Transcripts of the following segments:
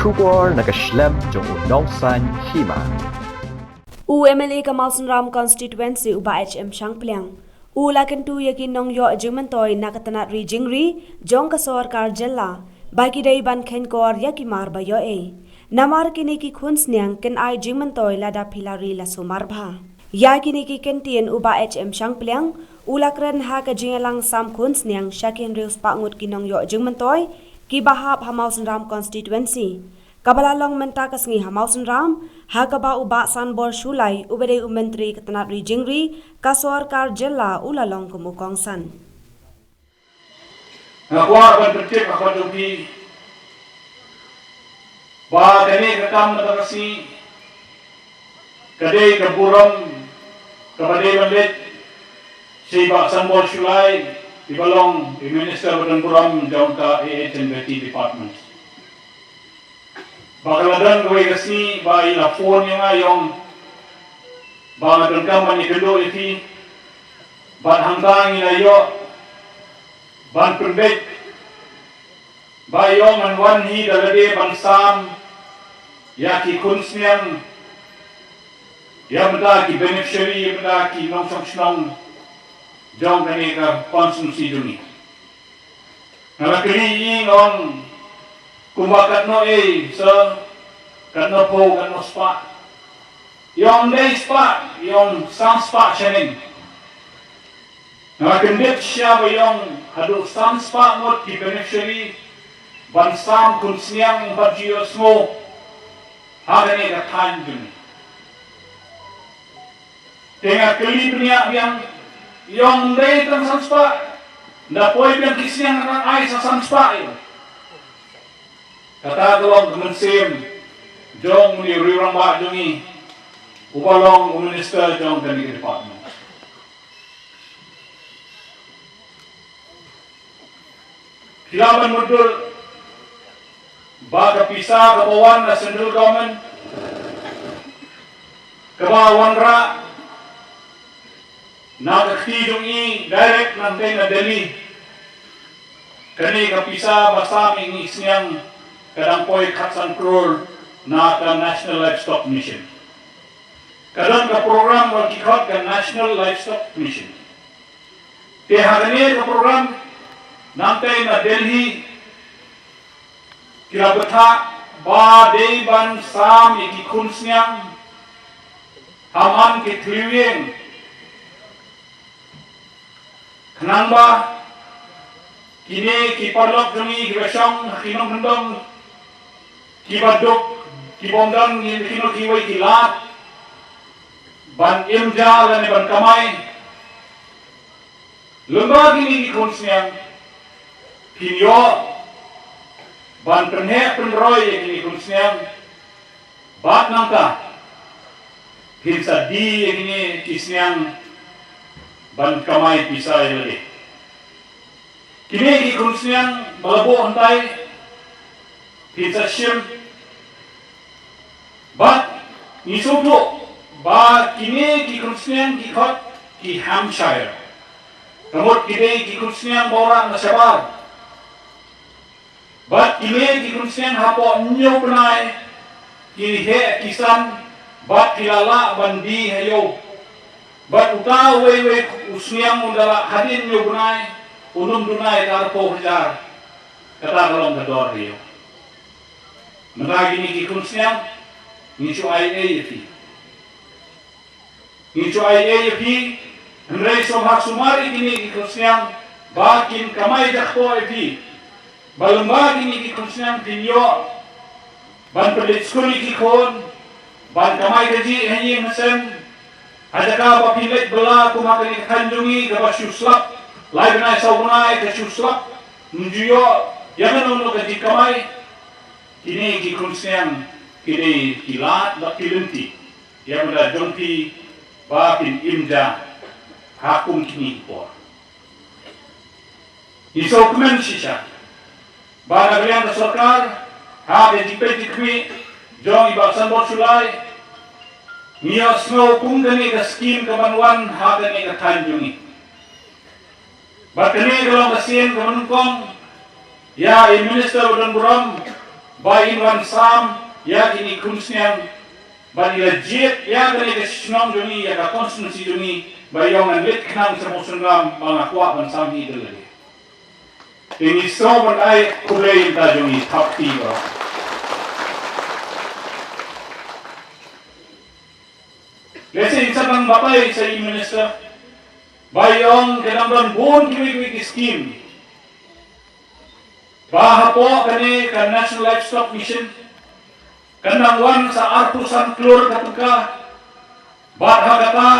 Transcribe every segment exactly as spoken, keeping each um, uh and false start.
Khubor na ka shlem jong u nongsan hima. U M L A ka Mawsynram Constituency u Bah H M Shangpliang u la kyntu ïa ki nongïoh jingmyntoi na ka tnat ri jingri jong ka sorkar jylla ba ki dei ban kheiñkor ïa ki mar ba ïoh ei. Namar kine ki khun sniang kin ai jingmyntoi lada phi la ri la sumar bha. Ïa kine ki kyntien u Bah H M Shangpliang u la kren ha ka jingïalang sam khun sniang sha ki hynriew spah ngut ki nongïoh jingmyntoi kiba hap ha Mawsynram Constituency, kaba la long mynta ka sngi ha Mawsynram, ha kaba u Bah Sanbor Shullai uba dei u Myntri ka tnat ri jingri ka sorkar jylla u la long kum u kongsan. Nga kwah ban pyntip ha khmat jong phi ba kane ka kam mynta ka sngi ka dei ka burom kaba dei ban leit sha i Bah Sanbor Shullai iba long i Minister ba don burom jong ka A H and Betty Department. Ba ka la don kawei ka sngi ba i la phone ïa nga, i ong ba nga donkam ban ïakynduh ïa phi. Bad hangta ngi la ïoh ban pynbeit ba i ong ngan wan hi da lade ban sam ïa ki khun sniang, ïa bynta ki beneficiary, ïa bynta ki nongshong shnong jong kane ka constituency jong ngi. Nga la kylli i, i ong kumba katno ei, sir, katno phew, katno spah. I ong ym dei spah, i ong san spah shiteng. Nga la kyndit shisha ba i ong haduh san spah ngut ki beneficiary ban sam khun sniang, ban ju ïohsngew ha kane ka thaiñ jong ngi. Te nga kylli bniah biang, i ong ym dei tang san spah, nda poi biang ki sniang ngan ai sa san spah ïa u. Kata ka long ka mynsiem jong une u rangbah jong ngi uba long u minister jong kane ka department. Phi lah ban mutdur ba ka pisa kaba wan na central government kaba wanrah na ka kti jong i direct nangtei na Delhi. Kane ka pisa ba sam ïa ngi sniang ka dang poi khatsan klur na ka National Livestock Mission. Ka don ka program ba ki khot ka National Livestock Mission. Te ha kane ka program nangtei na Delhi ki la bthah ba dei ban sam ïa ki khun sniang ha man ki thliew ïing. Khnang ba kine ki paralok jong ngi kiba shong ha ki nongkyndong, kiba duk, kiba ym don kino kiwei ki lad ban im ja lane ban kamai, lyngba kine ki khun sniang phin ïoh ban pynheh pynroi ïa kine ki khun sniang. Bad nangta phin sa die ïa kine ki sniang ban kamai pisa ïa lade. Kine ki khun sniang ba la buh hangtai phin sa shim. Bad ngi sngewthuh ba kine ki khun sniang ki khot ki Hampshire. Ka mut ki dei ki khun sniang ba wanrah na shabar. Bad kine ki khun sniang hapoh hynñiew bnai ki heh ki san bad ki la lah ban die ha ïew. Bad uta uwei uwei u sniang un da lah hadien hynñiew bnai un ym duna ïa ka arphew hajar. Kata ka long ka dor ha ïew. Mynta kine ki khun sniang ngi shu ai ei ïa phi. Ngi shu ai ei ïa phi, hynrei sngewbha sumar ïa kine ki khun sniang ba kin kamai jakpoh ïa phi. Ba lyngba kine ki khun sniang phin ïoh ban pynleit skul ïa ki khun, ban kamai kajih ha ïing ha sem. Ha jaka ba phin leit bylla kum ha kane ka thaiñ jong ngi kaba shu slap lai bnai saw bnai ka shu slap, ym ju ïoh ïa kano kano ka jingkamai. Kine ki khun sniang ki dei ki lad bad ki lynti ïa ka bynta jong phi ba phin im ja ha kum kine ki por. Ngi sngewkmen shisha ba na ka liang ka sorkar ha ka jingpeit jingkhmih jong i Bah Sanbor Shullai ngi ïohsngew kum kane ka skim ka ban wan ha kane ka thaiñ jong ngi. Bad kane ka long ka sien kaba nyngkong ïa i Minister ba don burom Ba in wan sam ïa kine ki khun sniang, ba in la jied ïa kane ka shnong jong ngi, ïa ka constituency jong ngi, ba ïong ngan leit khnang sha Mawsynram, ba nga kwah ban sam hi da lade. Te ngi sngewbha ban ai khublei ïa ka jong ngi thap kti ba. Lehse in sa dang batai sa i minister. Ba ïong ka dang don bun kiwei kiwei ki skim. Ba hapoh kane ka National Livestock Mission, kan dang wan sa arphew san klur ka tyngka. Bad ha kata,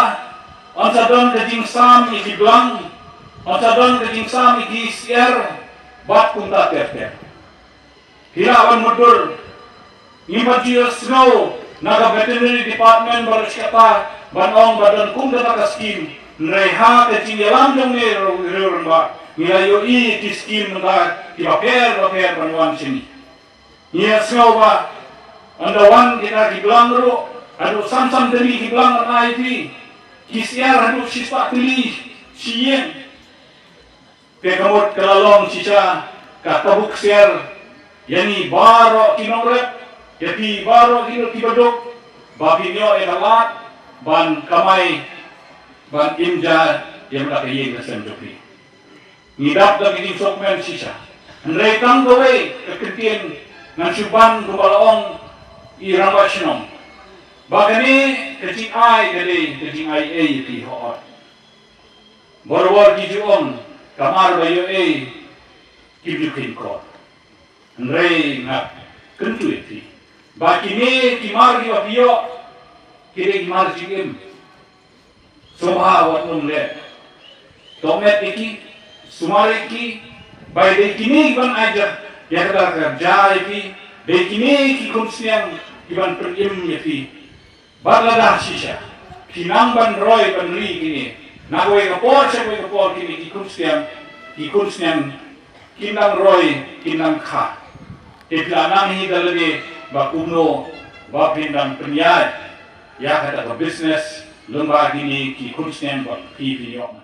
yn sa don ka jingsam ïa ki blang, yn sa don ka jingsam ïa ki syiar, bad kumta ter ter. Phi lah ban mutdur. Ngim pat ju ïohsngew na ka veterinary department baroh shi katta ban ong ba don kum kata ka skim. Hynrei ha ka jingïalam jong ngi ruh, ruh, ruh, ba ngi la ïohi ki skim mynta kiba pher ba pher ban wan sha ngi. Ngi ïohsngew ba ynda wan kita ki blang ruh, haduh san san tylli ki blang yn ai phi. Ki syiar haduh shispah tylli shi ïing. Te ka mut ka la long shisha ka tabuk syiar ïa ngi baroh ki nongrep, ïa phi baroh ki, ki baduk, ba phin ïoh ïa ka lad ban kamai, ban im ja ïa ka ïing ka sem jong phi. Ngi dap da ki jingsngewkmen shisha. Hynrei tang kawei ka ktien ngan shu ban kumba la ong i rangbah shnong, ba kane ka jingai ka dei ka jingai ei ïa phi hok. Barabor ki ju ong, ka mar ba ïoh ei kim ju kheiñ khor. Hynrei nga kyntu ïa phi ba kine ki mar kiba phi ïoh, ki dei ki mar jingim. Sngewbha wat nym leh tohmet ïa ki, sumar ïa ki. Ba dei kine kiban ai ja, ïa kata ka ja ïa phi. Dei kine ki khun sniang kiban pynim ïa phi. Bad lada shisha phi nang ban roi ban ri kine, na kawei ka por sha kawei ka por, kine ki khun sniang, ki khun sniang kin nang roi, kin nang kha. Te phi la nang hi da lade ba kumno ba phin dang pynïaid ïa kata ka business lyngba kine ki khun sniang ba phi phin ïoh.